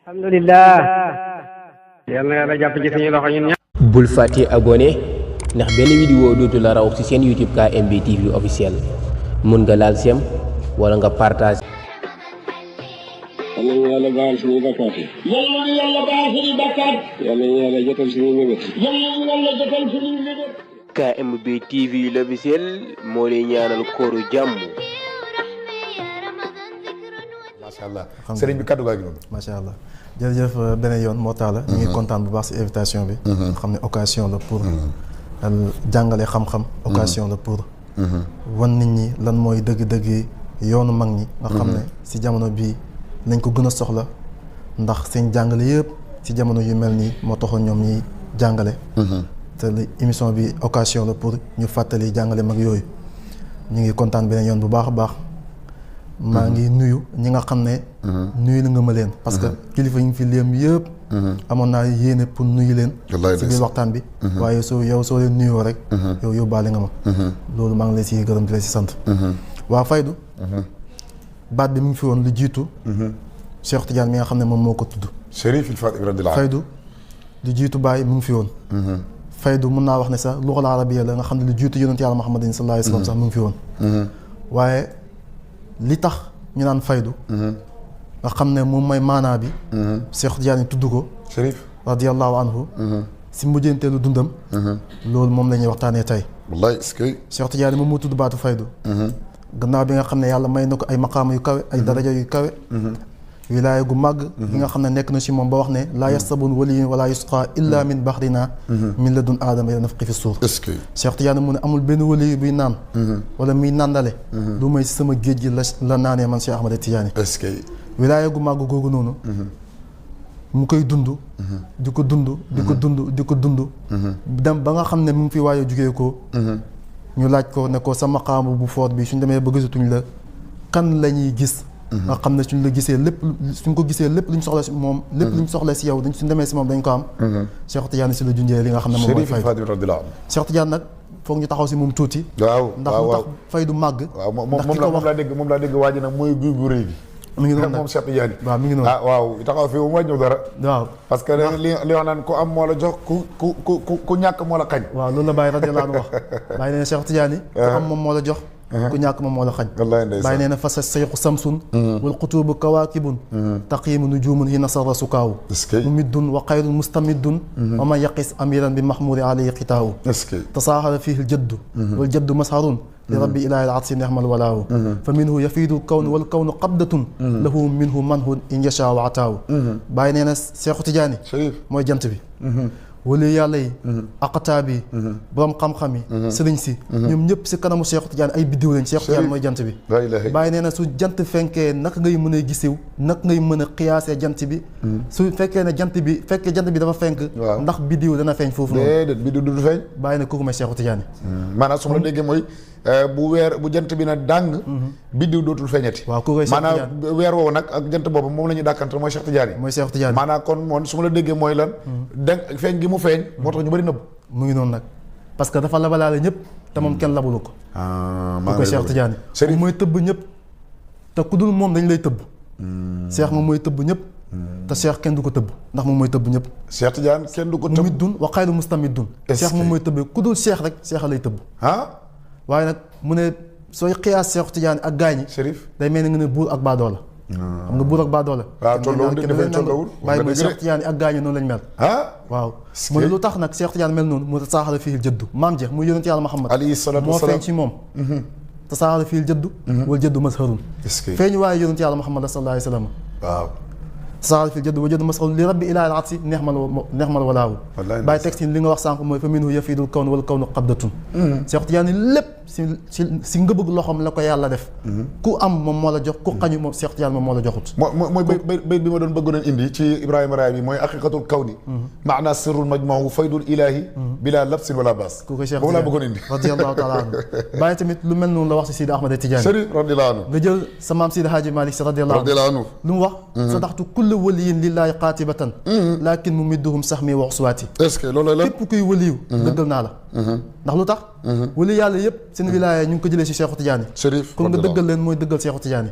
alhamdulillah yal na yàlla jàpp ci suñu loxo ñun ñëpp. bul fàtte abonné ndax benn vidéo dootu la raw ci seen YouTube KMB TV officiel mun nga laal sem wala nga partage. yal nañu yàlla baal suñuy bakkaat yi. yal nañu yàlla baal suñuy bakkaat. yal nañu yàlla jotal suñuy mébét. yal nañu yàlla jotal suñuy mébét. KMB TV l'officiel moo lay ñaanal kooru jàmm. macha allah sëriñ bi kaddu gaa ngi noonu. macha allah jërëjëf beneen yoon moo taala ñu ngi kontaan bu baax si invitation bi. nga xam ne occasion la pour jàngale xam-xam. occasion la pour wan nit ñi lan mooy dëgg-dëgg yoonu mag ñi. nga xam ne si jamono bii lañ ko gën a soxla ndax seen jàngale yëpp si jamono yu mel nii moo taxoon ñoom ñuy jàngale. te émission bi occasion la pour ñu fàttali jàngale mag yooyu ñu ngi kontaan beneen yoon bu baax a baax. maa ngi nuyu ñi nga xam ne nuyu la nga ma leen parce que kilifa yi ngi fi léem yëpp amoon naa yéene pour nuyu leen si biir waxtaan bi waaye soo leen nuyoo rek yow yóbbaale nga ma loolu maa ngi lay si gërëm di la si sant waa Faydu baat bi mu ngi fi woon lu jiitu Cheikh Tidiane mi nga xam ne moom moo ko tudd Chérif il Fatick radiyallahu anhu Faydu lu jiitu Baye mu ngi fi woon Faydu mun naa wax ne sax luxal arabiya la nga xam ne lu jiitu yonent yàlla Muhammadin sallallahu alayhi wa sallam sax mu ngi fi woon waaye li tax ñu naan faydu nga xam ne moom mooy maanaa bi Cheikh Tidiane tudd ko Chérif radiyallahu anhu si mujjanteelu dundam loolu moom la ñuy waxtaanee tey wallaay est-ce que Cheikh Tidiane moom moo tudd baatu faydu gannaaw bi nga xam ne yàlla may na ko ay maqaama yu kawe ay daraja yu kawe wilaaya gu màgg yi nga xam ne nekk na si moom ba wax ne laa yastabun waliyun wala yusqa illa min baxrina min ladun aadama ila nafqi fi suur est-ce que Cheikh Tidiane mu ne amul benn wali buy naan wala muy nàndale lu may si sama géej gi la naanee man Cheikh Ahmad Tidiane est-ce que wilaaya gu màgg googu noonu mu koy dund di ko dund di ko dund di ko dund dem ba nga xam ne mu ngi fi waaye jugee ko ñu laaj ko ne ko sa maqaamu bu foot bi suñ demee ba gisatuñ la kan la ñuy gis nga xam ne suñ la gisee lépp suñ ko gisee lépp luñ soxla si moom lépp luñ soxla si yow dañ suñ demee si moom dañ ko am Cheikh Tidiane si la junjee li nga xam ne moom mooy Chérif il faydu Fatick radiyallahu anhu Cheikh Tidiane nag foog ñu taxaw si moom tuuti waaw ndax lu tax faydu màgg waaw moom laa dégg waa ji nag mooy guy gu rëy gi mi ngi noonu nag moom Cheikh Tidiane waaw mi ngi noonu waaw taxaw fii moom wàññiw dara waaw parce que li wax naan ku am moo la jox ku ñàkk moo la xañ waaw loolu la Baye radiyallahu anhu wax Baye nee na Cheikh Tidiane ku am moom moo la jox ku ñàkk moom moo la xañ wallaay ndeysaan Baye nee na fasa sayxu samsun wal qutubu kawaakibun taqiimu nujumun hi nasara sukaawu mumiddun wa xayrun mustamiddun wa man yaqis amiran bi mahmudi alayhi xitaawu tasaaxara fihi ljaddu wal jaddu masharun li rabbi ilaahi al-arsi nihmal walaawu fa minhu yafiidu kawnu wal kawnu qabdatun lahu minhu manhun in yashaa wa ataawu Baye nee na Cheikh Tidiane mooy jant bi wali yàlla yi aqtaab yi borom xam-xam yi sëriñ si ñoom ñëpp si kanamu Cheikh Tidiane ay biddiw lañ Cheikh Tidiane mooy jant bi Baye nee na su jant fenkee naka ngay mën a gisiw naka ngay mën a xiyaasee jant bi su fekkee ne jant bi dafa fenk ndax biddiw dana feeñ foofu noonu déedéet biddiw du feeñ Baye ne kooku mooy Cheikh Tidiane maanaam su ma la déggee mooy bu jant bi na dàng biddiw dootul feeñati waaw kooku mooy Cheikh Tidiane maanaam weer woowu nag ak jant boobu moom la ñuy dàkkante mooy Cheikh Tidiane mooy Cheikh Tidiane maanaam kon moom su ma la déggee mooy lan deng feeñ gi mu feeñ moo tax ñu bëri nëbb mu ngi noonu nag parce que dafa labalaale ñëpp te moom kenn labulu ko ku koy Cheikh Tidiane moom mooy tëbb ñëpp te ku dul moom dañ lay tëbb Cheikh moom mooy tëbb ñëpp te Cheikh kenn du ko tëbb ndax moom mooy tëbb ñëpp Cheikh Tidiane kenn du ko tëbb mumiddun wa xayru mustamiddun Cheikh moom mooy tëbb ku dul Cheikh rek Cheikh lay tëbb waaye nag mu ne sooy xiyaas Cheikh Tidiane ak gaañi Chérif day mel ni nga ne buur ak baadoola xam nga buur ak baadoola waaw tolloowul dafay tolloowul waaye mooy Cheikh Tidiane ak gaañi noonu lañ mel waaw mu ne lu tax nag Cheikh Tidiane mel noonu mu tasaaxala fii jëddu maam jeex muy yonent yàlla Muhammad alayhi salaatu moo wasalaam feeñ ci moom tasaaxala fii jëddu wal jëddu masharun feeñ waaye yonent yàlla Muhammad sallallahu alayhi wa sallam waaw tasaaxala fii jëddu wal jëddu masharun li rabbi ilaahi al-arsi nihmal walaawu bàyyi teg si li nga wax sànq mooy fa minhu yafiidul kawnu wal kawnu qabdatun Cheikh Tidiane lépp si nga bëgg loxoom la ko yàlla def ku am moom moo la jox ku xañu moom Cheikh Tidiane moom moo la joxut mooy bayt bi ma doon bëggoon indi ci Ibrahima Raay bi mooy haqiqatul kawni maana sirrul majmuu faydul ilaahi bila labsin wala baas ku ko Cheikh boobu laa bëggoon indi radiyallahu taala anhu bàyyi tamit lu mel noonu la wax si Sidi Ahmad Tidiane Chérif radiyallahu anhu nga jël sa maam Sidi Hadji Malick si radiyallahu anhu lu mu wax sadaxtu kulla waliyin lillahi qaatibatan lakin mumidduhum saxmi wa uswaati est-ce que loolu la képp kuy waliyu dëggal naa la ndax lu tax wali yàlla yëpp seen wilaaya ñu ngi ko jëlee si Cheikh Tidiane Chérif kon nga dëggal leen mooy dëggal Cheikh Tidiane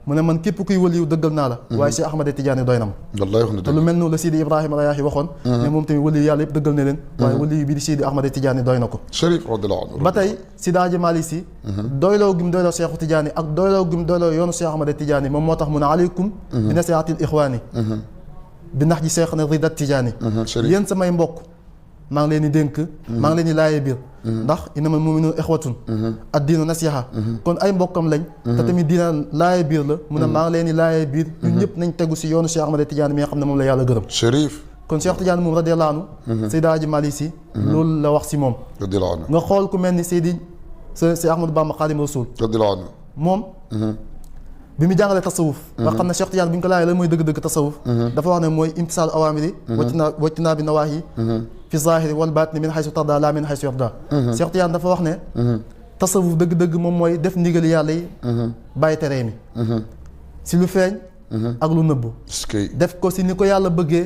mu ne man képp kuy waliyu dëggal naa la waaye Cheikh Ahmad Tidiane doy na ma wallahi wax na te lu mel noonu la Sidi Ibrahima Rayaahi waxoon ne moom tamit waliyu yàlla yëpp dëggal na leen waaye waliyu bi di Sidi Ahmad Tidiane doy na ko Chérif radiyallahu anhu ba tey Sidi Hadji Malick Sy doyloo gi mu doyloo Cheikh Tidiane ak doyloo gi mu doyloo yoonu Cheikh Ahmad Tidiane moom moo tax mu ne aleykum bi nasihatil ixwaani bi nax ji Cheikh na Rida Tidiane yéen samay mbokk maa ngi leen di dénk maa ngi leen di laaye biir ndax innamal mu'minuuna ixwatun ad-diinu nasiha kon ay mbokkam lañ te tamit diina laaye biir la mu ne maa ngi leen di laaye biir ñun ñëpp nañ tegu si yoonu Cheikh Ahmad Tidiane mi nga xam ne moom la yàlla gërëm Chérif kon Cheikh Tidiane moom radiyallahu anhu Seydi Hadji Malick Sy loolu la wax si moom radiyallahu anhu nga xool ku mel ni Seydi Ahmadou Bamba Xaadimu Rasuul radiyallahu anhu moom bi mu jàngalee tasawuf nga xam ne Cheikh Tidiane bi ñu ko laajee lan mooy dëgg-dëgg tasawuf dafa wax ne mooy imtisaal awaamiri wajtinaa bi nawaahi fi zahiri wal baatini min haysu tarda la min haysu yarda Cheikh Tidiane dafa wax ne tasawuf dëgg-dëgg moom mooy def ndigali yàlla yi bàyyi tere mi si lu feeñ ak lu nëbbu def ko si ni ko yàlla bëggee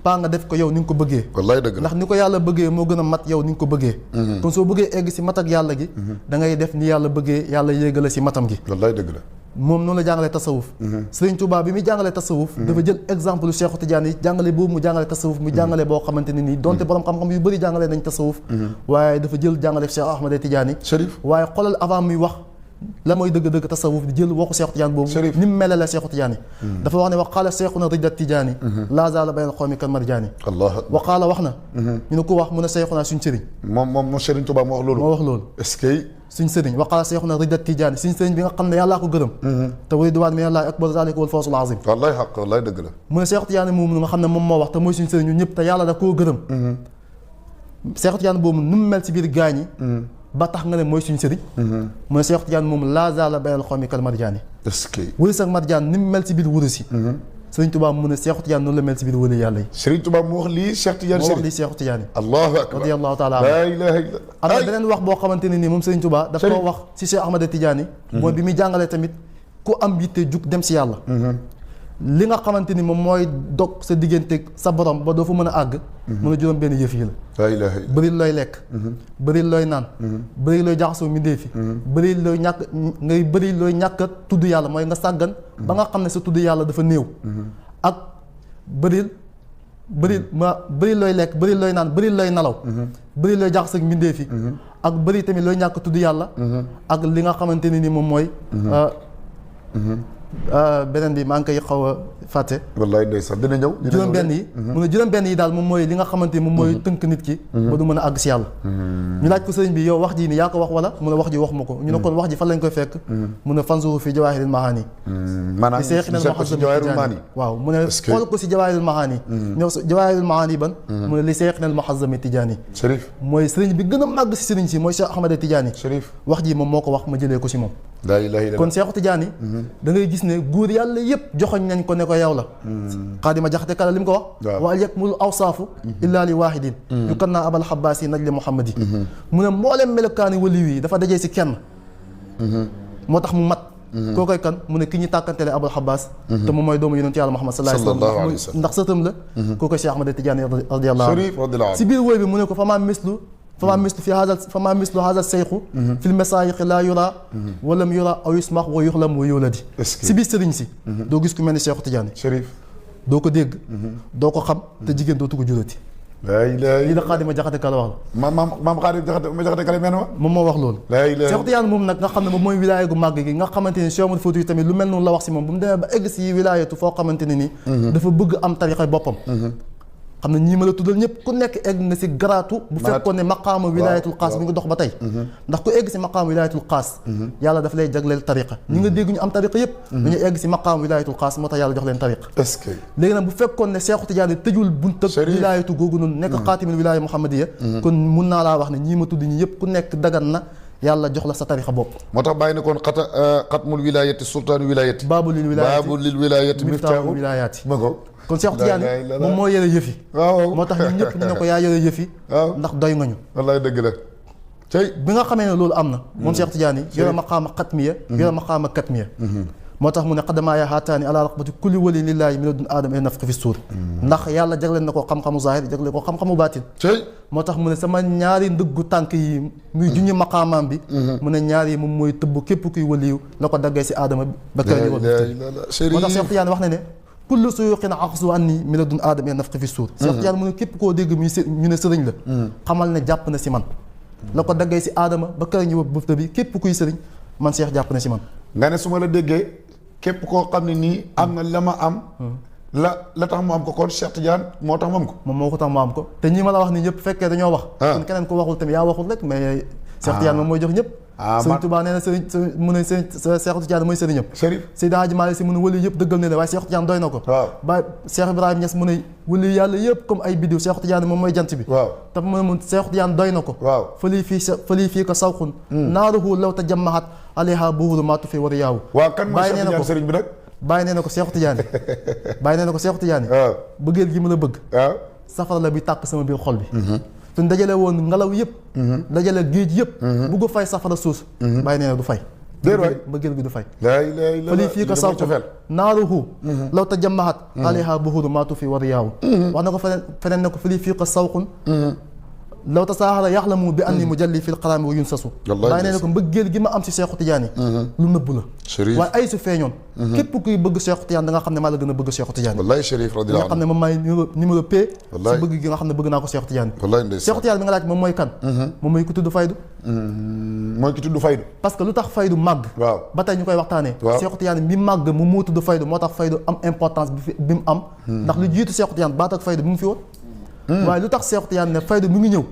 paa nga def ko yow ni nga ko bëggee wallaay dëgg ndax ni ko yàlla bëggee moo gën a mat yow ni nga ko bëggee kon soo bëggee egg si mat ak yàlla gi da ngay def ni yàlla bëggee yàlla yéegala si matam gi wallaay dëgg la moom noonu la jàngalee tasawuf Sëriñ Tuubaa bi muy jàngalee tasawuf dafa jël exemple lu Cheikh Tidiane yi jàngale boobu mu jàngale tasawuf mu jàngale boo xamante ne nii donte borom xam-xam yu bëri jàngale nañ tasawuf waaye dafa jël jàngale Cheikh Ahmad Tidiane yi Chérif waaye xoolal avant muy wax la mooy dëgg-dëgg tasawuf di jël waxu Cheikh Tidiane boobu ni mu melale Cheikh Tidiane dafa wax ne wa qaala Cheikhuna Rida Tidiane laa zaala bayna al-qawmi kal marjaani wa qaala wax na ñu ne ko wax mun a Cheikhuna suñ sëriñ moom Serigne Touba moo wax loolu moo wax loolu est-ce que suñ sëriñ wa qaala Cheikhuna Rida Tidiane suñ sëriñ bi nga xam ne yàllaa ko gërëm te wa ridwaanu minallaahi akbar zaalika wal fawzul aziim wallaay xaq wallaay dëgg la mu ne Cheikh Tidiane moom nga xam ne moom moo wax te mooy suñ sëriñ ñun ñëpp te yàlla da koo gërëm Cheikh Tidiane boobu nu mu mel si biir gaañi ba tax nga ne mooy suñu sëriñ mu ne Cheikh Tidiane moom laa zaala bayna al-qawmi kal marjaani est-ce que wurus ak marjaan ni mu mel si biir wurus yi Sëriñ Tuubaa mu ne Cheikh Tidiane noonu la mel si biir wëli yàlla yi Serigne Touba mu wax lii Cheikh Tidiane moo wax lii Cheikh Tidiane allahu akbar radiyallahu taala laa ilaaha illa am na beneen wax boo xamante ne nii moom Sëriñ Tuubaa daf koo wax si Cheikh Ahmad Tidiane mooy bi muy jàngalee tamit ku am yitte jug dem si yàlla li nga xamante ni moom mooy dog sa diggante sa borom ba doo fa mën a àgg mën a juróom benn yëf yi la laa ilaaha illa bëri looy lekk bëri looy naan bëri looy jaxasoo mbindéef yi bëri looy ñàkk ngay bëri looy ñàkk a tudd yàlla mooy nga sàggan ba nga xam ne sa tudd yàlla dafa néew ak bëri looy lekk bëri looy naan bëri looy nalaw bëri looy jaxasoo ak mbindéef yi ak bëri tamit looy ñàkk tudd yàlla ak li nga xamante ne ni moom mooy beneen bi maa ngi koy xaw a fàtte wallaay ndeysaan dina ñëw juróom-benn yi mu ne juróom-benn yi daal moom mooy li nga xamante ni moom mooy tënk nit ki ba du mën a àgg si yàlla ñu laaj ko sëriñ bi yow wax ji ni yaa ko wax wala mu ne wax ji wax ma ko ñu ne kon wax ji fan lañ koy fekk mu ne fanzuru fi jawaahiril mahaani maanaam si jawaahiril mahaani waaw mu ne xool ko si jawaahiril mahaani ñëw jawaahiril mahaani ban mu ne li Seexinal Muhazzami Tijaani Chérif mooy sëriñ bi gën a màgg si sëriñ si mooy Cheikh Ahmad Tijaani Chérif wax ji moom moo ko wax ma jëlee ko si moom laa ilaaha illa kon Cheikh Tidiane da ngay gis ne góor yàlla yëpp joxoñ nañ ko ne ko yow la Xaadima Jaxate Kala li mu ko wax wa al yakmulu awsaafu illa li waahidin yu kan naa abal xabbaasi najli muhammadi mu ne mbooleem melokaani waliw yi dafa dajee si kenn moo tax mu mat koo koy kan mu ne ki ñu tàkkantele abul xabbaas te moom mooy doomu yonentu yàlla Muhammad sallallahu alayhi wa sallam ndax sëtam la koo koy Cheikh Ahmad Tidiane radiyallahu anhu si biir wooy bi mu ne ko fama mislu hada seyxu fil masaayiqi laa yura walam yura aw yusmax wa yuxlam wa yuladi si biir sëriñ si doo gis ku mel ni Cheikh Tidiane Chérif doo ko dégg doo ko xam te jigéen dootu ko juróoti lii la Xaadima Jaxate Kala wax la maam Xaadim Jaxate Kala mel moom moo wax loolu Cheikh Tidiane moom nag nga xam ne moom mooy wilaaya gu màgg gi nga xamante ni Cheikh Omar Fouti tamit lu mel noonu la wax si moom bu mu demee ba egg si wilaayatu foo xamante ne ni dafa bëgg am tarixa boppam xam ne ñii ma la tuddal ñëpp ku nekk egg nga si garaatu bu fekkoon ne maqaama wilaayatul xaas mi ngi dox ba tey ndax ku egg si maqaama wilaayatul xaas yàlla daf lay jagleel tariqa ñi nga dégg ñu am tariqa yëpp dañu egg si maqaama wilaayatul xaas moo tax yàlla jox leen tariqa est-ce que léegi nag bu fekkoon ne Cheikh Tidiane tëjul buntab wilaayatu googu noonu nekk xaatimul wilaaya muhammadiya kon mun naa laa wax ne ñii ma tudd ñi yëpp ku nekk dagan na yàlla jox la sa tariqa bopp moo tax bàyyi na koon xatmul wilaayati sultaanu wilaayati baabu lil wilaayati miftaahu wilaayati ma ko kon Cheikh Tidiane moom moo yore yëfi waaw moo tax ñun ñëpp ñu ne ko yaa yore yëfi ndax doy nga ñu wallaay dëgg la tey bi nga xamee ne loolu am na moom Cheikh Tidiane yore maqaama xatmiya yore maqaama katmiya moo tax mu ne xadamaa ya haataani ala raqbati kulli wali lillahi min ladun aadama ay nafqi fi suur ndax yàlla jagleel na ko xam-xamu zahir jagleel ko xam-xamu baatin moo tax mu ne sama ñaari ndëggu tànk yi muy junñi maqaamaam bi mu ne ñaar yi moom mooy tëbb képp kuy waliyu la ko daggee si aadama ba kër moo tax Cheikh Tidiane wax na ne kullu suyuqin aqsu anni min ladun aadama ay nafqi fi suur Cheikh Tidiane mu ne képp koo dégg muy ñu ne sëriñ la xamal ne jàpp na si man la ko daggee si aadama ba kër ñu bëfta bi képp kuy sëriñ man Cheikh jàpp na si man nga ne su ma la déggee képp koo xam ne nii am na la ma am la tax mu am ko kon Cheikh Tidiane moo tax mu am ko moom moo ko tax mu am ko te ñi ma la wax ni ñëpp fekkee dañoo wax kon keneen ko waxul tamit yaa waxul rek mais Cheikh Tidiane moom mooy jox ñëpp Sëriñ Tuubaa nee na sëriñ mu ne Cheikh Tidiane mooy sëriñam Chérif Seydi Hadji Malick Si mu ne wali yëpp dëggal ne la waaye Cheikh Tidiane doy na ko ba Cheikh Ibrahima Niass mu ne wali yàlla yëpp comme ay biddiw Cheikh Tidiane moom mooy jant bi te mu Cheikh Tidiane doy na ko fali fii ko sawxun naaruhu law tajammahat alayha buhuru maatu fi war yaawu kan mooy Cheikh Tidiane sëriñ bi nag bàyyi nee na ko Cheikh Tidiane bàyyi nee na ko Cheikh Tidiane bëggeel gi ma la bëgg safara la bi tàkk sama biir xol bi suñ dajale woon ngelaw yëpp dajale géej yëpp bugg fay safara suus bàyyi nee na du fay bëggeel gi du fay fali fii ko sawtu naaruhu law tajammahat alayha buhuru maatu fi war yaawu wax na ko feneen ne ko fali fii ko sawqun law tasaahara yaxlamu bi anni mujalli fil xaraami wa yunsasu bàyyi nee na ko mbëggeel gi ma am si Cheikh Tidiane lu nëbbu la waaye ay su feeñoon képp kuy bëgg Cheikh Tidiane da nga xam ne maa la gën a bëgg Cheikh Tidiane wallaay Chérif radiyallahu nga xam ne moom maay numéro P si bëgg gi nga xam ne bëgg naa ko Cheikh Tidiane Cheikh Tidiane bi nga laaj moom mooy kan moom mooy ku tudd faydu mooy ki tudd faydu parce que lu tax faydu màgg ba tey ñu koy waxtaanee Cheikh Tidiane mi màgg mu moo tudd faydu moo tax faydu am importance bi mu am ndax lu jiitu Cheikh Tidiane baat ak faydu bi mu fi woon waaye lu tax Cheikh Tidiane ne faydu mu ngi ñëw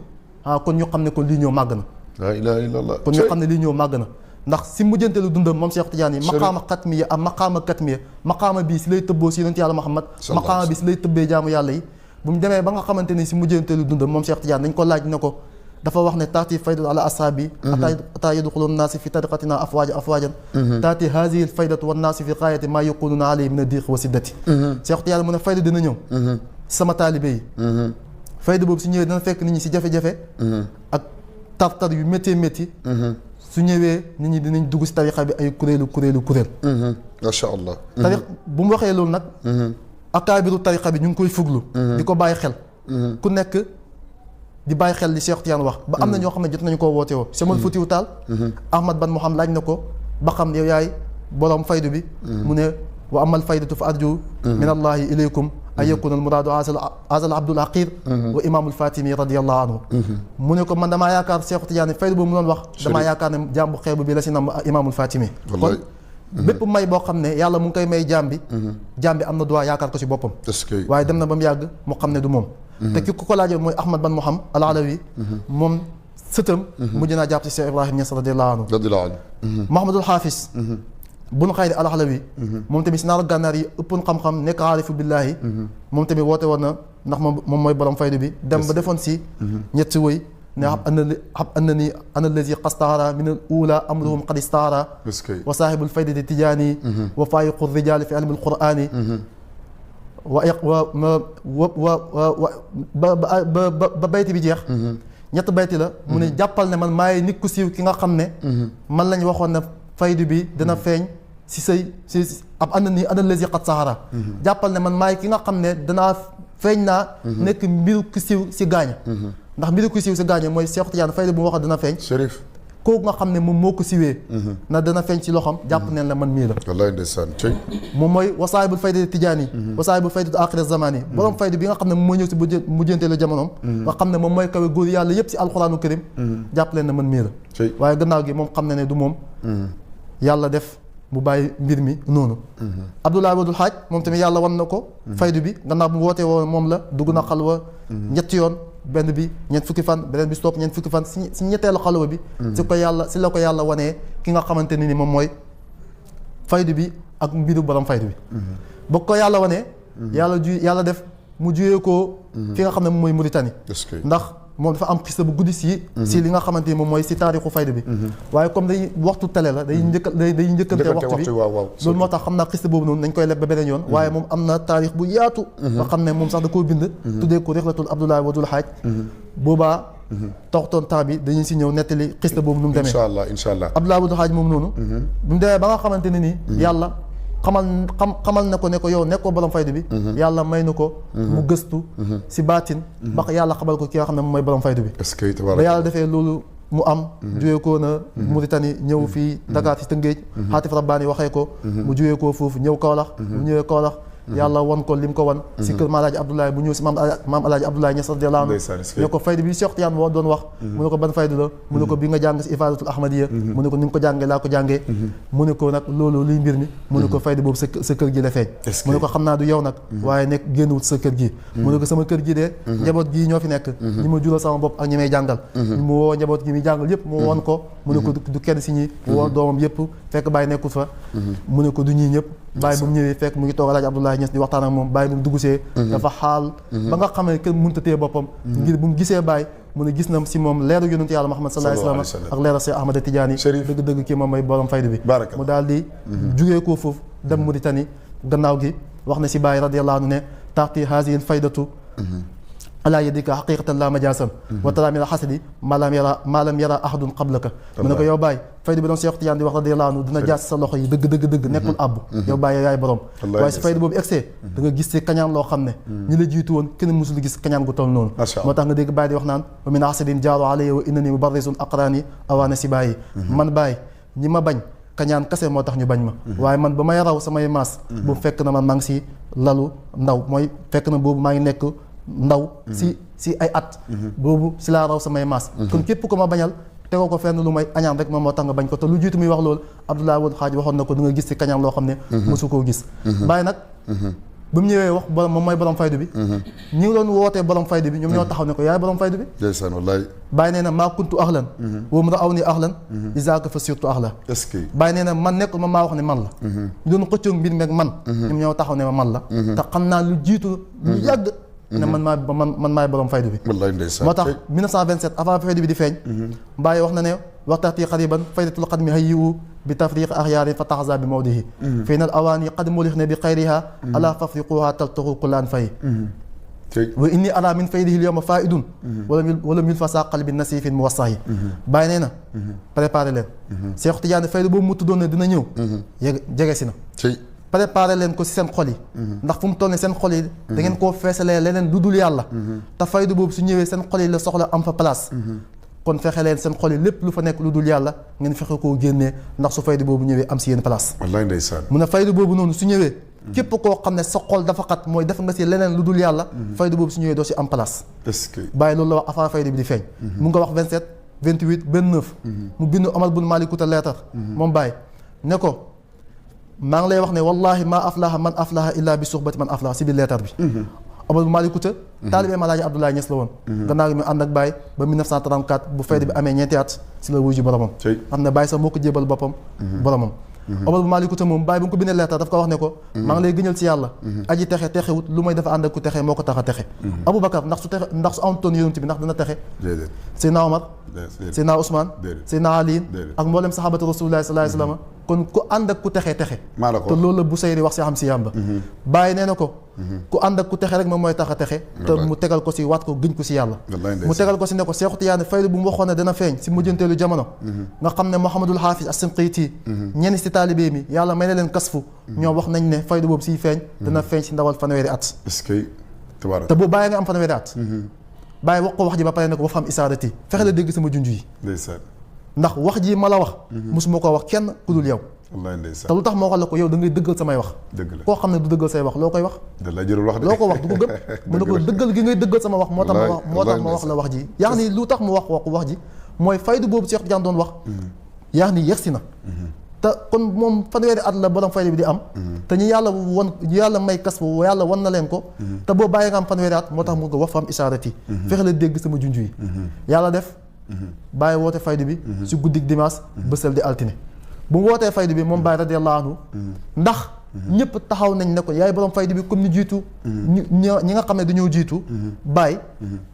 kon ñu xam ne kon lii ñëw màgg na la ilaha illallah kon ñu xam ne lii ñëw màgg na ndax si mujjanteelu dundam moom Cheikh Tidiane yi maqaama xatmiya ak maqaama katmiya maqaama bii si lay tëbboo si yonent yàlla Muhammad maqaama bi si lay tëbbee jaamu yàlla yi bu mu demee ba nga xamante ni si mujjanteelu dundam moom Cheikh Tidiane dañ ko laaj ne ko dafa wax ne taati faydatu ala ashabi ataa yadxulu naasi fi tariqatina afwaajan taati haadihi faydatu wa naasi fi gaayati maa yakununa alayhi min adiq wa siddati Cheikh Tidiane mu ne fayda dina ñëw sama taalibe yi fayda boobu su ñëwee dina fekk nit ñi si jafe-jafe ak tartar yu métti métti su ñëwee nit ñi dinañ dugg si tariqa bi ay kuréel macha allah tariq bu mu waxee loolu nag akaabiru tariqa bi ñu ngi koy fuglu di ko bàyyi xel ku nekk di bàyyi xel li Cheikh Tidiane wax ba am na ñoo xam ne jot nañu koo woote woo Cheikh Foutiou Tall Ahmad Ban Mouham laaj na ko ba xam yow yaay borom faydu bi mu ne wa amal faydatu fa arju min allahi ilaykum an yakuna al muraadu azal abdul aqir wa imaamul fatimi radiallahu anhu mu ne ko man damaa yaakaar Cheikh Tidiane faydu boobu mu doon wax damaa yaakaar ne jaam bu xeebu bi la si nam imaamul fatimi kon bépp may boo xam ne yàlla mu ngi koy may jaam bi am na droit yaakaar ko si boppam waaye dem na ba mu yàgg mu xam ne du moom te ki ko laajee mooy Ahmad Ban Mouham al Alawi moom sëtam mujj naa jàpp si Cheikh Ibrahim Niass radiallahu anhu Mahamadul Hafiz bun xayri al Alawi moom tamit si naaru gànnaar yi ëppoon xam-xam nekk aarifu billaahi moom tamit woote woon na ndax moom mooy borom faydu bi dem ba defoon si ñetti wëy ne xab annani ana allazi qastaara min al ula amruhum qad istaara wa saahibul faydati tijaani wa faayiqu rijaali fi ilmi al quraani ba bayti bi jeex ñett bayti la mu ne jàppal ne man maay nit ku siiw ki nga xam ne man lañ waxoon ne faydu bi dina feeñ si say si ab ana nii ana lazi qad sahara jàppal ne man maay ki nga xam ne danaa feeñ naa nekk mbiru ku siiw si gaaña ndax mbiru ku siiw si gaaña mooy Cheikh Tidiane faydu bu mu wax dana feeñ Chérif kooku nga xam ne moom moo ko siwee na dana feeñ ci loxoom jàpp neen la man mii la wallaay ndeysaan moom mooy wasaayibul fayda tijaani wasaayibul fayda aaxiri zamaani borom fayda bi nga xam ne moom mooy ñëw si mujjanteelu jamonoom nga xam ne moom mooy kawe góor yàlla yëpp si alquraanu karim jàpp leen na man mii la waaye gannaaw gi moom xam ne ne du moom yàlla def mu bàyyi mbir mi noonu Abdoulaye Wadul Haaj moom tamit yàlla wan na ko faydu bi gannaaw bu mu wootee woo moom la dugg na xalwa ñetti yoon benn bi ñeent fukki fan beneen bi stop ñeent fukki fan si ñetteelu xalwa bi si la ko yàlla wanee ki nga xamante ni moom mooy faydu bi ak mbiru borom faydu bi ba ko yàlla wanee yàlla def mu juyee ko fi nga xam ne moom mooy Mauritanie ndax moom dafa am xista bu guddi si li nga xamante ni moom mooy si taarixu fayda bi waaye comme day waxtu télé la day njëkkante waxtu bi loolu moo tax xam naa xista boobu noonu nañ koy leb ba beneen yoon waaye moom am na taarix bu yaatu nga xam ne moom sax da koo bind tuddee ko rixlatul Abdoulaye Wadul Haaj boobaa toxtoon temps bi dañuy si ñëw nettali xista boobu nu mu demee incha allah Abdoulaye Wadul Haaj moom noonu bi mu demee ba nga xamante ne nii yàlla xamal ne ko yow nekkoo borom faydu bi yàlla may na ko mu gëstu si baatin ba yàlla xamal ko ki nga xam ne moom mooy borom faydu bi ba yàlla defee loolu mu am jógee ko na Mauritanie ñëw fii Dakar si Tëngéej xaatif rabbaani waxee ko mu jógee ko foofu ñëw Kaolack mu ñëwee Kaolack yàlla wan ko lim ko wan si kër Maam Alaaji Abdoulaye bu ñëw si maam Alaaji Abdoulaye Niass radiyallaahu anhu ne ko faydu bi Cheikh Tidiane moo doon wax mu ne ko ban faydu la mu ne ko bi nga jàng si Ifaadatul Ahmadiyya mu ne ko ni nga ko jàngee laa ko jàngee mu ne ko nag loolu luy mbir mi mu ne ko faydu boobu sa kër gi la feeñ mu ne ko xam naa du yow nag waaye nekk génnwut sa kër gi mu ne ko sama kër gi de njaboot gii ñoo fi nekk ñi ma jural sama bopp ak ñi may jàngal mu woo njaboot gi muy jàngal yëpp mu won ko mu ne ko du kenn si ñi mu woo doomam yëpp fekk bàyyi nekkul fa mu ne ko du ñii ñëpp bàyyi bu mu ñëwee fekk mu ngi toog Alaaji Abdoulaye Niass di waxtaan ak moom bàyyi bu mu duggsee dafa xaal ba nga xam ne kenn mënut a téye boppam ngir bu mu gisee bàyyi mu ne gis na si moom leeru yonentu yàlla Muhammad sallallahu alayhi wa sallam ak leeru Cheikh Ahmad Tidiane dëgg-dëgg kii moom mooy borom faydu bi mu daal di jugee koo foofu dem Mauritanie gannaaw gi wax na si bàyyi radiyallahu anhu ne taxti haasihi faydatu alaa yadika xaqiqatan la majaasan wa tara min alxasadi maa lam yara ahadun qablaka mu ne ko yow Baye faydu bi doon Cheikh Tidiane di wax radiyallahu anhu dina jaas sa loxo yi dëgg nekkul àbb yow Baye yaay borom waaye si faydu boobu egsee da nga gis si kañaan loo xam ne ñi la jiitu woon kenn musul gis kañaan gu toll noonu moo tax nga dégg Baye di wax naan wa min hasadin jaaro alayya wa innani mubarrisun aqraani awaana si Baye man Baye ñi ma bañ kañaan kase moo tax ñu bañ ma waaye man ba may raw samay maas boobu fekk na man maa ngi si lalu ndaw mooy fekk na boobu maa ngi nekk ndaw si ay at boobu si laa raw samay maas kon képp ko ma bañal tegoo ko fenn lu may añaan rek moom moo tax nga bañ ko te lu jiitu muy wax loolu Abdoulaye Wade Xaaj waxoon na ko da nga gis si kañaan loo xam ne mosu koo gis Baye nag ba mu ñëwee wax borom moom mooy borom faydu bi ñi ngi doon wootee borom faydu bi ñoom ñoo taxaw ne ko yaay borom faydu bi Baye nee na maa kuntu ahlan wa mu aw ni ahlan isaaka fa surtout ahla Baye nee na man nekkul ma maa wax ne man la ñu doon xëccoog mbir meeg man ñoom ñoo taxaw ne ma man la te xam naa lu jiitu lu yàgg ne man maay borom faydu bi moo tax 1927 avant faydu bi di feeñ Baye wax na ne waxtaati xariban faydatul xadmi hayyiwu bi tafriq axyaarin fa taxasa bi mawdihi fay nal awaani qad mulix ne bi xayriha ala fafriquha taltaxu kullaan fay wa inni ara min faydihi l yowma faidun wala mil fa saa qalbi nasifin mu wassahi Baye nee na préparé leen Cheikh Tidiane faydu boobu mu tuddoon ne dina ñëw jege si na préparé leen ko si seen xol yi ndax fu mu toll ne seen xol yi da ngeen koo feesalee leneen lu dul yàlla te faydu boobu su ñëwee seen xol yi la soxla am fa place kon fexe leen seen xol yi lépp lu fa nekk lu dul yàlla ngeen fexe koo génnee ndax su faydu boobu ñëwee am si yéen place wallaay ndeysaan mu ne faydu boobu noonu su ñëwee képp koo xam ne sa xol dafa xat mooy def nga si leneen lu dul yàlla faydu boobu su ñëwee doo si am place Baye loolu la wax avant faydu bi di feeñ mu nga wax 27 28 29 mu bind Omar bun Malikuta leetar moom Baye ne ko maa ngi lay wax ne wallahi maa aflaha man aflaha illa bi suxbati man aflaha si biir leetar bi Omar bun Malikuta taalibe Maam Alaaji Abdoulaye Niass la woon gannaaw gi mu ànd ak Baye ba 1934 bu faydu bi amee ñeenti at si la wuyu boromam xam ne Baye sax moo ko jébal boppam boromam Omar bun Malikuta moom Baye bu nga ko bindee leetar daf ko wax ne ko maa ngi lay gëñal ci yàlla aji texe texewut lu may dafa ànd ak ku texe moo ko tax a texe Aboubacar ndax su amutoon yonent bi ndax dina texe Seydina Omar Seydina Ousmane Seydina Ali ak mboolem saxaabatu Rasuulullaahi sallallaahu alayhi wa sallam kon ku ànd ak ku texe texe te loolu la Busayri wax si xam si yàmba Baye nee na ko ku ànd ak ku texe rek moom mooy tax a texe te mu tegal ko si waat ko gëñ ko si yàlla mu tegal ko si ne ko Cheikh Tidiane faydu bu mu waxoon ne dana feeñ si mujjanteelu jamono nga xam ne Mouhamadul Hafiz as-Sinqiiti ñenn si taalibe mi yàlla may na leen kasfu ñoom wax nañ ne faydu boobu siy feeñ dana feeñ si ndawal fanweeri at te boobu Baye nga am fanweeri at Baye wax ko wax ji ba pare ne ko ba fa am isaarati fexe la dégg sama junj yi ndax wax ji ma la wax mosuma koo wax kenn ku dul yow te lu tax ma wax la ko yow da ngay dëggal samay wax koo xam ne du dëggal say wax loo koy wax loo ko wax du ko gëm mu ne ko dëggal gi ngay dëggal sama wax moo tax ma wax la wax ji yaa ni lu tax mu wax ji mooy faydu boobu Cheikh Tidiane doon wax yaa ni yegsi na te kon moom fanweeri at la borom faydu bi di am te ñu yàlla may kas bu yàlla wan na leen ko te boo bàyyi nga am fanweeri at moo tax mu ko wax fa am isaarati fexe la dégg sama junj yi yàlla def Baye woote faydu bi si guddik dimanche bësal di altine bu mu wootee faydu bi moom Baye radiyallahu anhu ndax ñëpp taxaw nañ ne ko yaay borom faydu bi comme ni jiitu ñi nga xam ne dañoo jiitu Baye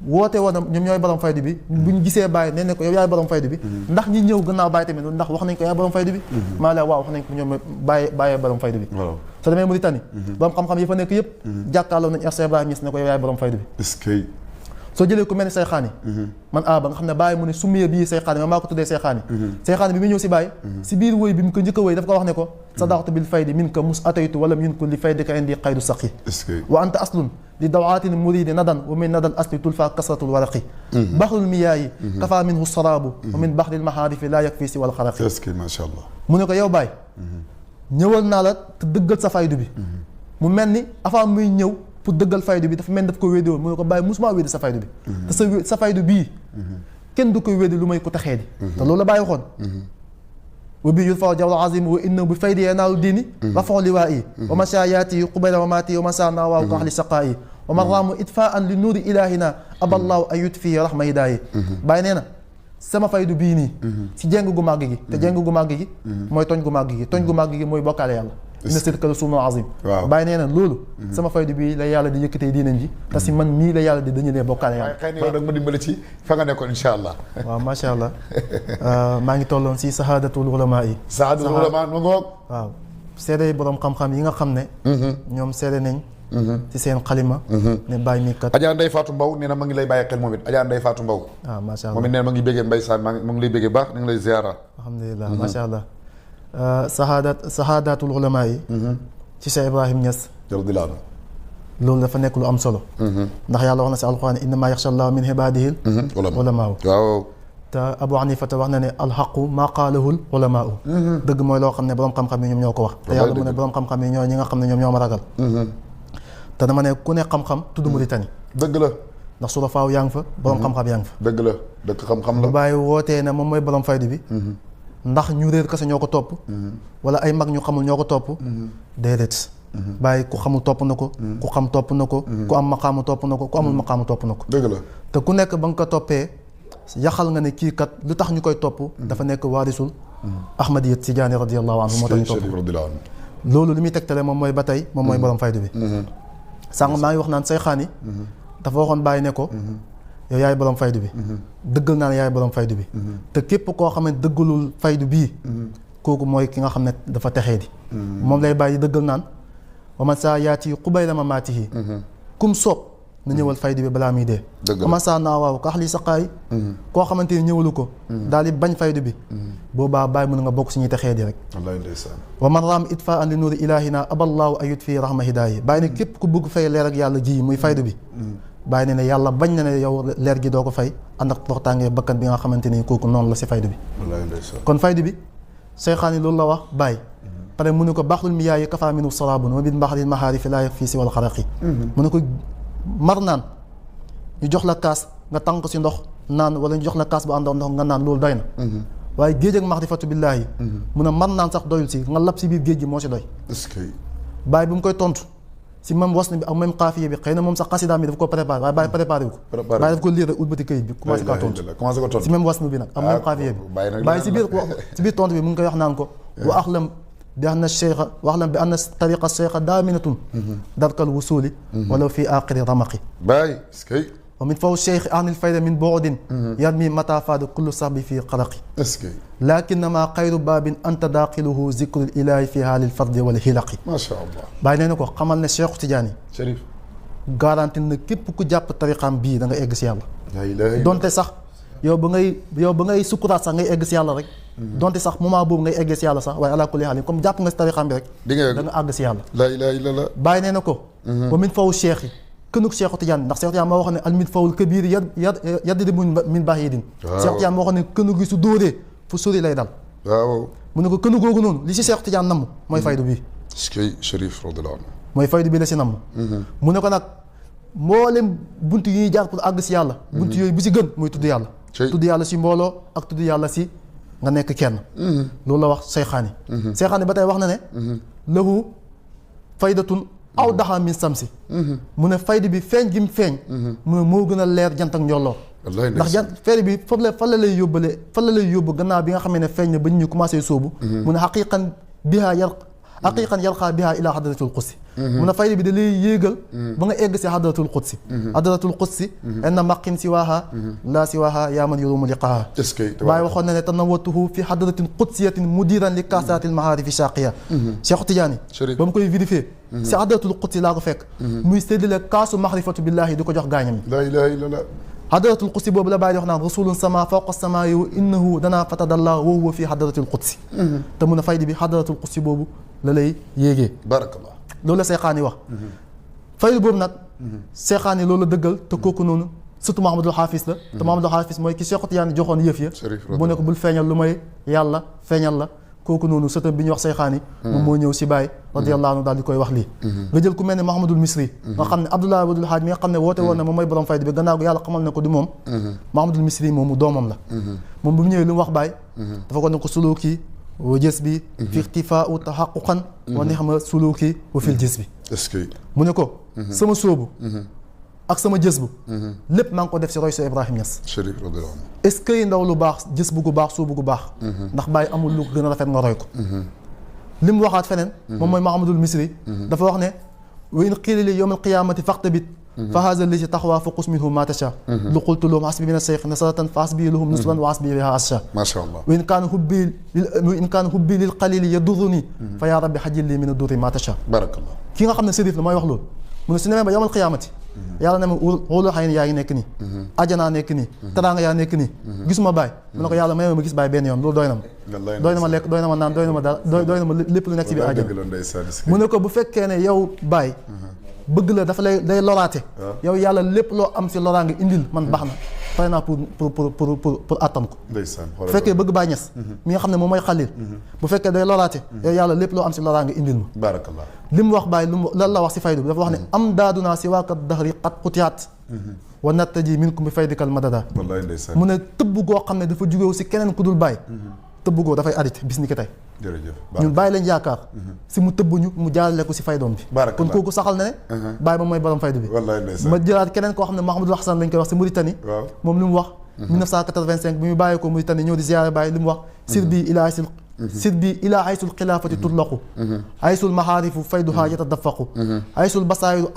woote woon ñoom ñooy borom faydu bi buñ gisee Baye nee ne ko yow yaay borom faydu bi ndax ñi ñëw gannaaw Baye tamit ndax wax nañ ko yaay borom faydu bi maa la waaw wax nañ ko ñoom Baye borom faydu bi soo demee Mauritanie borom xam-xam yi fa nekk yëpp jàkkaarloo nañ Cheikh Ibrahima Niass ne ko yow yaay borom faydu bi soo jëlee ku mel ni Seyxaani man ba nga xam ne bàyyi mu ne summiya bii Seyxaani ma maa ko tuddee Seyxaani Seyxaani bi mu ñëw si bàyyi si biir woy bi mu ko njëkk a woy dafa ko wax ne ko sadaxtu bil faydi min ka mus ataytu wala min ko li faydika indi qaydu saqi wa anta aslun li dawaatin muridi nadan wa min nadan asli tulfa kasratul waraqi baxrul miyaayi kafa minhu saraabu wa min baxril mahaarifi laa yakfi si wal xaraqi macha allah mu ne ko yow Baye ñëwal naa la te dëggal sa faydu bi mu mel ni avant muy ñëw pour dëggal faydu bi dafa mel ni daf ko wéddi woon mu ne ko Baye musuma wéddi sa faydu bi te sa faydu bii kenn du koy wéddi lu may ko taxee di te loolu la Baye waxoon wa bi yurfa jawla azim wa innahu bi faydi yanaalu diini rafon liwaayi wa mashayaati qubayla mamaati wa masana waaw ko ahli saqaayi wa man raamu itfaan li nuuri ilahina aballaahu an yutfi rahma hidaayi Baye nee na sama faydu bii nii si jéng gu màgg gi te jéng gu màgg gi mooy tooñ gu màgg gi tooñ gu màgg gi mooy bokkaale yàlla inna sirka la suumun azim Baye nee na loolu sama faydu bii la yàlla di yëkkatee diinañ ji te si man mii la yàlla di dañu lee bokkaale yàlla xëy na yow nag ma dimbali ci fa nga nekkoon insha allah waaw macha allah maa ngi tolloon si sahadatul ulama yi sahadatul ulama ma ngoog waaw seede borom xam-xam yi nga xam ne ñoom seede nañ ci seen xalima ne Baye mi kat Adja Ndeye Fatou Mbow nee na ma ngi lay bàyyi xel moom it Adja Ndeye Fatou Mbow waaw macha allah moom it nee na ma ngi béggee Mbaye Sane ma ngi lay béggee baax ni ngi lay ziara alhamdulilah macha allah sahadatul ulama yi ci Cheikh Ibrahim Niass jërëjëf loolu dafa nekk lu am solo ndax yàlla wax na si alquran innama yaxsha allah min ibadihi ulamaa waaw te Abu Hanifa wax na ne alxaqu maa qaalahul ulamaa dëgg mooy loo xam ne borom xam-xam yi ñoom ñoo ko wax te yàlla mu ne borom xam-xam yi ñoo ñi nga xam ne ñoom ñoo ma ragal te dama ne ku ne xam-xam tudd Mauritanie dëgg la ndax su la faaw yaa ngi fa borom xam-xam yaa ngi fa dëgg la dëkk xam-xam la bu Baye wootee ne moom mooy borom faydu bi ndax ñu réer kese ñoo ko topp wala ay mag ñu xamul ñoo ko topp déedéet Baye ku xamul topp na ko ku xam topp na ko ku am maqaamu topp na ko ku amul maqaamu topp na ko dëgg la te ku nekk ba nga ko toppee yaxal nga ne kii kat lu tax ñu koy topp dafa nekk waarisul Ahmadiyya Tijaani radiyallahu anhu moo tax ñu topp loolu li muy tegtale moom mooy ba tey moom mooy borom faydu bi sànq maa ngi wax naan Seyxaani dafa waxoon Baye ne ko yow yaay borom faydu bi dëggal naa ne yaay borom faydu bi te képp koo xam ne dëggalul faydu bii kooku mooy ki nga xam ne dafa texee di moom lay bàyyi dëggal naan wa man saa yaati qubayla mamaatihi kum soob na ñëwal faydu bi balaa muy dee wa man saa naa waaw ka ahli saqaay koo xamante ni ñëwalu ko daal di bañ faydu bi boobaa Baye mën nga bokk si ñuy texee di rek wallaay ndeysaan wa man raam itfa an li nuuri ilahina aballaahu ayut fii rahma hidaayi Baye ne képp ku bëgg fay leer ak yàlla ji muy faydu bi Baye ne yàlla bañ na ne yow leer gi doo ko fay ànd ak toxtaangee bakkan bi nga xamante ni kooku noonu la si faydu bi kon faydu bi Seyxaani loolu la wax Baye pare mu ne ko baxlul miyaayi kafa minu sarabun wa min baxril mahaarifi laa yakfi si wal xaraqi mu ne ko mar naan ñu jox la kaas nga tànk si ndox naan wala ñu jox la kaas bu ànd ndox nga naan loolu doy na waaye géej ak maxrifatu billaahi mu ne mar naan sax doyul si nga lab si biir géej gi moo si doy Baye bi mu koy tontu si même wasn bi ak même xaafiya bi xëy na moom sax xasidaam bi daf ko préparé waaye Baye préparé wu ko Baye daf ko lire rek ulbati këyit bi commencé kaa tontu si même wasn bi nag ak même xaafiya bi Baye si biir tontu bi mu ngi koy wax naan ko wa axlam bi anna cheikha wa axlam bi anna tariqa cheikha daaminatun darkal wusuli wala fi aaxiri ramaqi Baye wa min faw cheikh anil fayda min boodin yarmi mata faada kullu saxbi fii xaraqi lakinnama xayru baabin anta daaxiluhu zikrul ilahi fi haalil fardi wala xilaqi macha allah Baye nee na ko xamal ne Cheikh Tidiane Chérif garanti na képp ku jàpp tariqaam bii da nga egg si yàlla donte sax yow ba ngay sukkuraat sax ngay egg si yàlla rek donte sax moment boobu ngay egg si yàlla sax waaye ala kulli haal comme jàpp nga si tariqaam bi rek da nga àgg si yàlla la ilaha illallah Baye nee na ko wa min faw cheikh yi kënug Cheikh Tidiane ndax Cheikh Tidiane moo wax ne al min fawul kabir yaddi min bahidin Cheikh Tidiane moo wax ne kënug gi su dóoree fu sori lay dal waaw mu ne ko kënu googu noonu li si Cheikh Tidiane namm mooy faydu bi Chérif radiyallahu anhu mooy faydu bi la si namm mu ne ko nag mboolem bunt yi ñuy jaar pour àgg si yàlla bunt yooyu bi si gën mooy tudd yàlla tudd yàlla si mbooloo ak tudd yàlla si nga nekk kenn loolu la wax Seyxaani Seyxaani ba tey wax na ne lahu faydatun aw daxa min samsi mu ne faydu bi feeñ gi mu feeñ mu ne moo gën a leer jant ak njolloor ndax feeri bi fan la lay yóbbale fan la lay yóbbu gannaaw bi nga xamee ne feeñ na ba ñu commencé sóobu mu ne xaqiqan yarqaa biha ila hadratul qudsi mun a fayda bi da lay yéegal ba nga egg si hadratul qudsi hadratul qudsi enna maqin siwaaha laa siwaaha yaa man yurumu liqaaha Baay waxoon na ne tanawwatuhu fi hadratin qudsiyatin mudiran li kaasatil mahaarifi shaqiya Cheikh Tidiane ba mu koy vérifié si hadratul qudsi laa ko fekk muy séddale kaasu mahrifatu billahi di ko jox gaañam la ilaha illallah hadratul qudsi boobu la Baay di wax naan rasulun sama fawqa samaa'i wa innahu danaa fatadalla wa huwa fi hadratul qudsi te mun a fayda bi hadratul qudsi boobu la lay yéegee barakallah loolu la Seexaani wax fayda boobu nag Seexaani loolu la dëggal te kooku noonu surtout Mahamadul Hafiz la te Mahamadul Hafiz mooy ki Cheikh Tidiane joxoon yëf ya bu ne ko bul feeñal lu may yàlla feeñal la kooku noonu sëtam bi ñuy wax Seexaani moom moo ñëw si Baay radiyallahu anhu daal di koy wax lii nga jël ku mel ne Mahamadul Misri nga xam ne Abdoulaye Wadul Haaj mi nga xam ne woote woon na moom mooy borom fayda bi gannaaw yàlla xamal ne ko du moom Mahamadul Misri moomu doomam la moom bu mu ñëwee lu mu wax Baay dafa ko ne ko suluki wa jës bi fi ixtifaau taxaquqan wa nixma suluki wa fil jës bi est-ce que mu ne ko sama sóobu ak sama jës bu lépp maa ngi ko def si roy sa Ibrahim Niass Chérif radiyallahu anhu est-ce que ndaw lu baax jës bu gu baax sóobu gu baax ndax Baay amul lu gën a rafet nga roy ko li mu waxaat feneen moom mooy Mahamadul Misri dafa wax ne wa in qiila li yawm alqiyamati faqtabit fa haza li taxwa fa qus minhu ma tasha lu qultu lahum hasbi min ash-shaykh nasratan fa hasbi lahum nusran wa hasbi biha asha ma sha Allah wa in kaana hubbi lil qalili yadurruni fa ya rabbi hajjil li min ad-durri ma tasha barakallah ki nga xam ne sérif la mooy wax loolu mu ne su demee ba yawmal qiyaamati yàlla ne ma wóolu xëy na yaa ngi nekk nii ajanaa nekk nii teraanga yaa nekk nii gisuma Baay mu ne ko yàlla may ma gis Baay benn yoon loolu doy na ma doy na ma lekk doy na ma naan doy na ma dara doy na ma lépp lu nekk ci biir ajana mu ne ko bu fekkee ne yow Baay bëgg la dafa lay day loraate yow yàlla lépp loo am si loraa nga indil man baax na pare naa pour attan ko bu fekkee bëgg Baay Ñas mi nga xam ne moom mooy xalil bu fekkee day loraate yow yàlla lépp loo am si loraa nga indil ma barakallah li mu wax Baay lan la wax si faydu bi dafa wax ne am daadunaa si waakat dahri qad qutiyaat wa nattaji minkum bi faydikal madada wallahi ndeysaan mu ne tëbb goo xam ne dafa jógewu si keneen ku dul Baay tëbb goo dafay arrêté bis ni ki tey jërëjëf ñun Baay lañ yaakaar si mu tëbbuñu mu jaarale ko si faydoom bi kon kooku saxal na ne Baay moom mooy borom faydu bi wallahi ndeysaan ma jëlaat keneen koo xam ne Mahamadul Hasan lañ koy wax si Mauritanie moom li mu wax 1985 bi mu bàyyi ko Mauritanie ñëw di ziyaare Baay li mu wax sir bi ilaa aysul xilaafati tutlaqu aysul mahaarifu fayduha yatadafaqu aysul basaayiru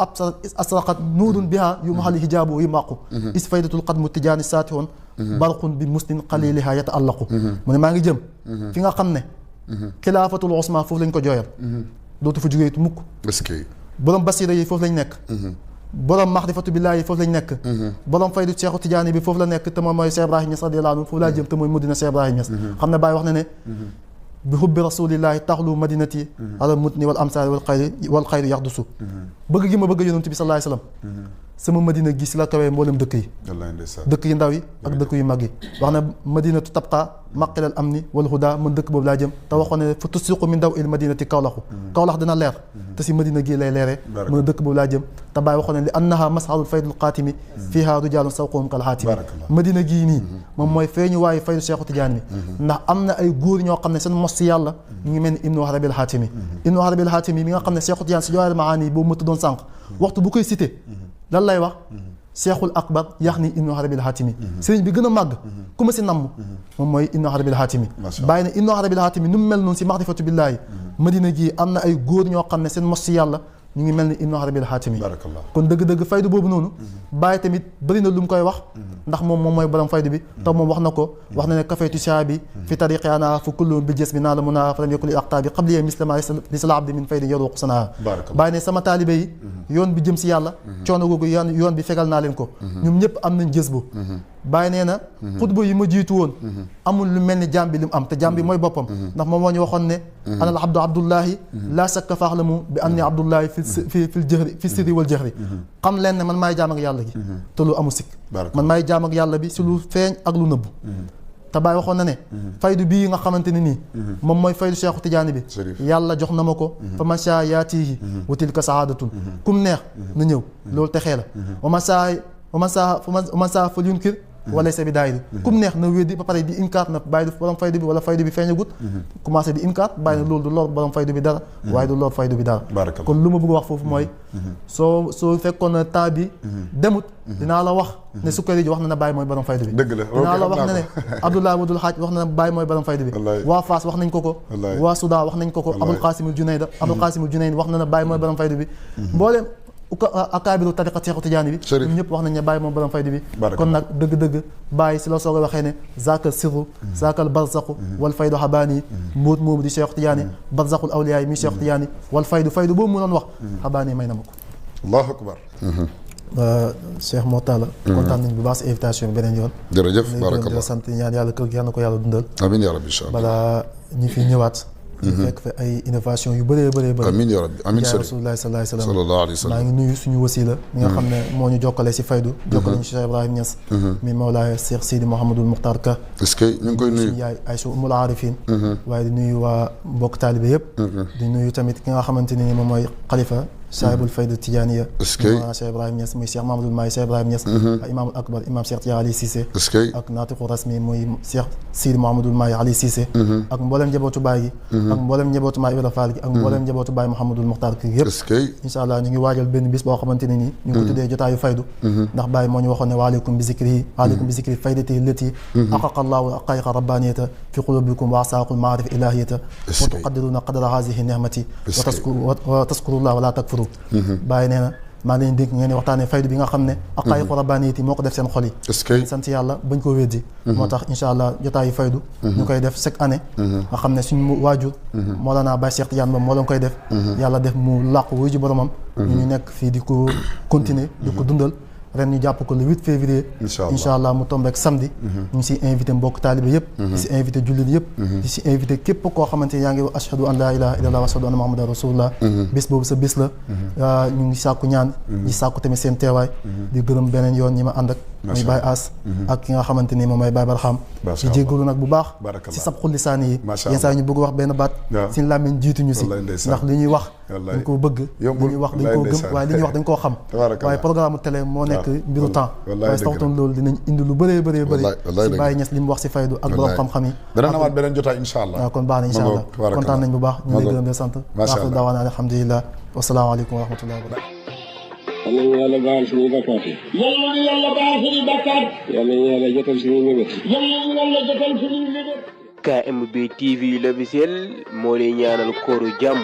asraqat nuurun biha yu mahali hijaabu yumaqu is faydatul qadmu tijaani saatihun barqun bi musnin qaliliha yataallaqu mu ne maa ngi jëm fi nga xam ne xilaafatul usma foofu lañ ko jooyal dootu fa jógeetu mukk borom basira yi foofu lañ nekk borom maxrifatu billaahi yi foofu lañ nekk borom faydu Cheikhu Tidiane bi foofu la nekk te moom mooy Cheikh Ibrahim Niass radiyallahu anhu foofu laa jëm te mooy Madina Cheikh Ibrahim Niass xam ne Baay wax na ne bi hubbi rasulillahi taxlu madinati ala mutni wal amsaari wal xayri yaxdusu bëgg gi ma bëgg yonent bi sallallahu alayhi wasallam sama madina gi si la kawee mboolem dëkk yi dëkk yu ndaw yi ak dëkk yu mag yi wax na madinatu tabqa maqilal amni wal huda man dëkk boobu laa jëm te waxoon ne fa tusiqu min daw il madinati kawlaxu kawlax dina leer te si madina gii lay leeree mën a dëkk boobu laa jëm te Baay waxoon ne li annaha masharul faydul qaatimi fiha rijaalun sawquhum kal haatimi madina gii nii moom mooy feeñu waayu faydu Cheikhu Tidiane bi ndax am na ay góor ñoo xam ne seen mos si yàlla ñu ngi mel ni Ibnu Arabil Haatimi Ibnu Arabil Haatimi mi nga xam ne Cheikhu Tidiane si Jawaahirul Maani boobu ma tuddoon sànq waxtu bu koy cité lan lay wax Cheikhul Akbar yax ni Ibnu Arabil Haatimi sëriñ bi gën a màgg ku ma si namm moom mooy Ibnu Arabil Haatimi bàyyi ne Ibnu Arabil Haatimi ni mu mel noonu si maxrifatu billaahi madina gii am na ay góor ñoo xam ne seen mos si yàlla ñu ngi mel ni Ibnu Arabil Haatimi kon dëgg-dëgg faydu boobu noonu Baay tamit bëri na lu mu koy wax ndax moom mooy borom faydu bi te moom wax na ko wax na ne kafaytu shaabi fi tariqi ana fu kullum bi jës bi naa la mun a faram yakuli aqtaabi qabliya mislama lisla abdi min faydi yaruqu sanaa Baay ne sama taalibe yi yoon bi jëm si yàlla coono googu yoon bi fegal naa leen ko ñoom ñëpp am nañ jës bu Baay nee na xutba yi ma jiitu woon amul lu mel ni jaam bi li mu am te jaam bi mooy boppam ndax moom moo ñu waxoon ne ana al abdu abdullahi laa shakka faaxlamu bi anni abdullahi fil jëhri fi sirri wal jëhri xam leen ne man maay jaam ak yàlla gi te lu amul sikk man maay jaam ak yàlla bi si lu feeñ ak lu nëbbu te Baay waxoon na ne faydu bii nga xamante ne nii moom mooy faydu Cheikhu Tidiane bi yàlla jox na ma ko fa man shaa yaatihi wa tilka saadatun kum neex na ñëw loolu texee la wa man saa fa yunkir wala sa bi daayiri kum neex na weddi ba pare di inkaar na bàyyi du borom faydu bi wala faydu bi feeñagut commencé di inkaar bàyyi na loolu du lor borom faydu bi dara waaye du lor faydu bi dara kon lu ma bëgg wax foofu mooy soo fekkoon na temps bi demut dinaa la wax ne Sukkari ji wax na ne Baye mooy borom faydu bi dëgg la dinaa la wax ne Abdoulaye Wadul Haaj wax na ne Baye mooy borom faydu bi waa Fass wax nañ ko waa Soudan wax nañ ko Abul Qasimul Junayd wax na ne Baye mooy borom faydu bi mbooleem akaabiru tariqa Seexu Tijaani bi ñun ñëpp wax nañ ne Baye moom borom faydu bi kon nag dëgg-dëgg Baye si la soog a waxee ne zaakal sirru zaakal barzaqu wal faydu xabaani mbóot moomu di Seexu Tijaani barzaqul awliyaa yi mi Seexu Tijaani wal faydu boobu mu doon wax xabaani may na ma ko allahu akbar Cheikh Mortalla kontaan nañ bu baax si invitation bi beneen yoon jërëjëf barakallah sant ñaan yàlla kër gi yal na ko yàlla dundal amiin yaa rabbi incha allah balaa ñi fi ñëwaat ñu fekk fa ay innovation yu bëree bëri amiin yaa rabbi amiin sëriñ Rasulullah sallallahu alayhi wa sallam maa ngi nuyu suñu wasila mi nga xam ne moo ñu jokkale si faydu jokkale ñu si Cheikh Ibrahim Niass mi Mawlaaya Cheikh Sidi Mouhamadul Mukhtar Ka est-ce que ñu ngi koy nuyu suñu yaay Aïcha Umul Arifin waaye di nuyu waa mbokk taalibe yëpp di nuyu tamit ki nga xamante ni moom mooy xalifa saahibul fayda tijaaniya Mawlana Cheikh Ibrahim Niass muy Cheikh Mamadou Maay Cheikh Ibrahim Niass ak imaamul akbar imam Cheikh Tidiane Ali Cissé ak naatiqu rasmi muy Cheikh Sidi Mouhamadou Maay Ali Cissé ak mboolem njabootu Baay gi ak mboolem njabootu Maay Ibra Fall gi ak mboolem njabootu Baay Mouhamadul Muxtaar ki yëpp incha allah ñu ngi waajal benn bis boo xamante ne nii ñu ngi ko tuddee jotaayu faydu ndax Baay moo ñu waxoon ne waaleykum bi zikri waaleykum bi zikri faydati lati aqaqa allahu aqaiqa rabbaniyata fi qulubikum wa asaaqul maarif ilahiyata wa tuqaddiruna qadra hazihi nihmati wa taskurullah wala takfuru Baay nee na maa ngi leen dénk ngeen waxtaanee faydu bi nga xam ne aqaayiqu rabbaaniyati moo ko def seen xol yi sant yàlla bañ ko weddi moo tax incha allah jotaayu faydu ñu koy def chaque année nga xam ne suñu waajur Mawlana Baye Cheikh Tidiane ba moo leen koy def yàlla def mu làqu wuy ji boromam ñu nekk fii di ko continuer di ko dundal ren ñu jàpp ko le 8 février incha allah mu tombeek samedi ñu ngi si invité mbokk taalibe yëpp di si invité jullit yëpp di si invité képp koo xamante ne yaa ngi ashhadu an laa ilaha illallah wa ashhadu anna muhammadan rasulullah bis boobu sa bis la ñu ngi sàkku ñaan di sàkku tamit seen teewaay di gërëm beneen yoon ñi ma ànd ak muy Baye As ak ki nga xamante ni moom mooy Baye Barham di jéggalu nag bu baax si sab xulli saani yi yenn saa ñu bëgg wax benn baat suñu làmmiñ jiituñu si ndax li ñuy wax dañ koo bëgg li ñuy wax dañ koo gëm waaye li ñuy wax dañ koo xam waaye programme télé moo nekk mbiru temps waaye saxtoon loolu dinañ indi lu bëree bëree bëri si Baye Niass li mu wax si faydu ak borom xam-xam yi dana amaat beneen jotaay incha allah waaw kon baax na incha allah kontaan nañ bu baax ñu ngi gërëm de sant waaxir daawaana alhamdulilah wasalaamaaleykum wa rahmatullahi wa barakatuh yal nañu yàlla baal suñuy bakkaat yi. yal nañu yàlla baal suñuy bakkaat. yal nañu yàlla jotal suñuy mébét. yal nañu yàlla jotal suñuy mébét. KMB TV l'officiel moo lay ñaanal kooru jàmm